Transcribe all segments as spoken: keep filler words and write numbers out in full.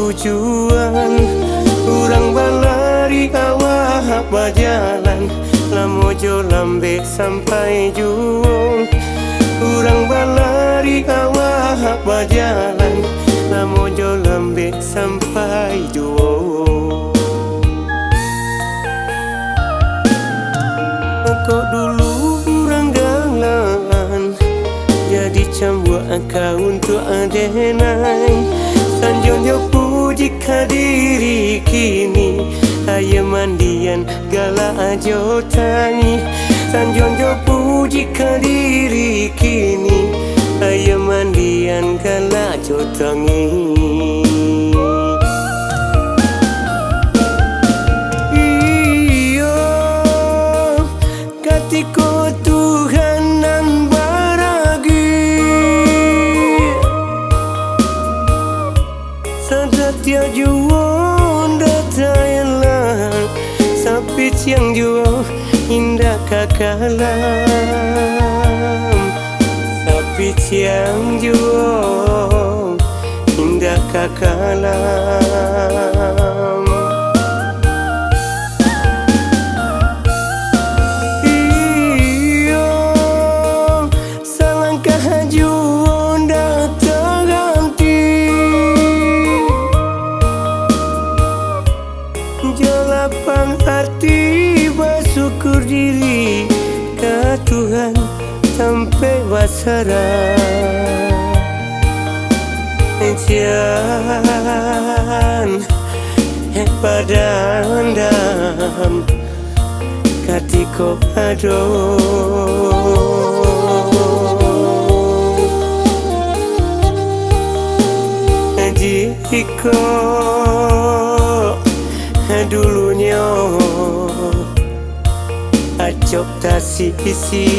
Tujuan urang balari, awak bajalan, lamo jo lambek sampai juo. Urang balari, awak bajalan, lamo jo lambek sampai juo. Kok dulu urang galaan, jadi cambuak ka untuak denai. Sanjuang jo puji ka diri kini, aia mandian galak jo tangih. Sanjuang jo puji ka diri kini, aia mandian galak jo tangih. Iyo, katiko Tuhan nan baragi, sadatiak juo ndak taelak, sapiciang juo indak ka kalam, sapiciang juo indak ka kalam. Iyo, salangkah juo ndak taganti, jo lapang ati basyukur diri ka Tuhan tampek basarah. Jan badandam katiko ado. Jikok dulunyo acok tasisi.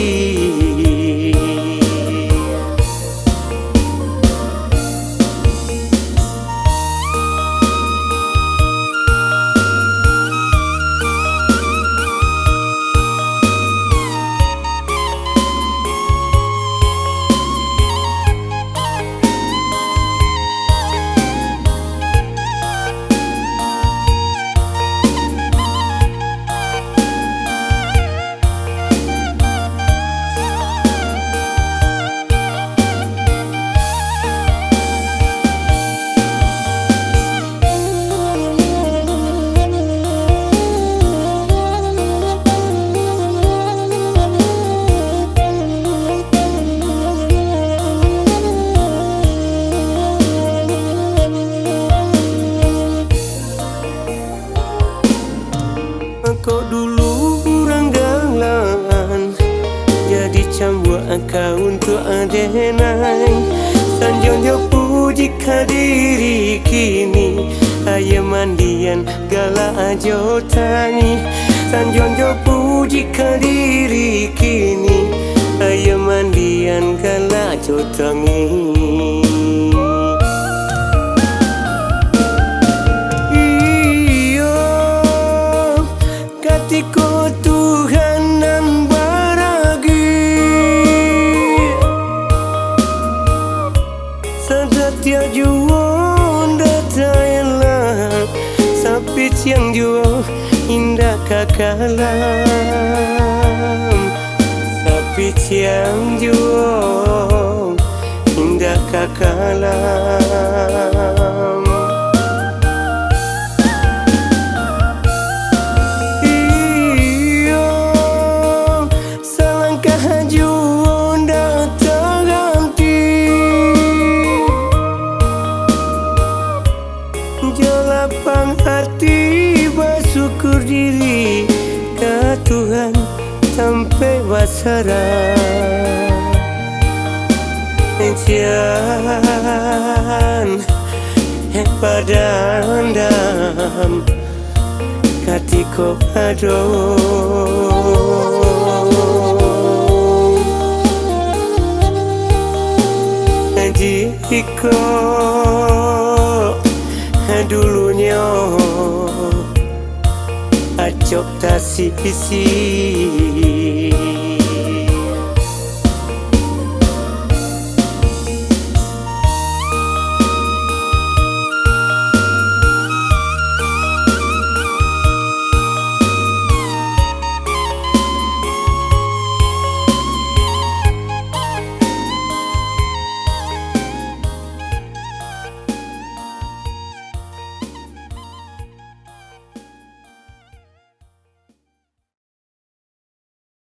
Kok dulu urang galaan, jadi cambuak ka untuak denai. Sanjuang jo puji ka diri kini, aia mandian galak jo tangih. Sanjuang jo puji ka diri kini, aia mandian galak jo tangih. Iyo, katiko Tuhan nan baragi, sadatiak juo ndak taelak, sapiciang juo indak ka kalam, sapiciang juo indak ka kalam. Iyo, salangkah juo ndak taganti, jo lapang ati basyukur diri ka Tuhan tampek basarah. Jan badandam katiko ado. Jikok dulunyo acok tasisi.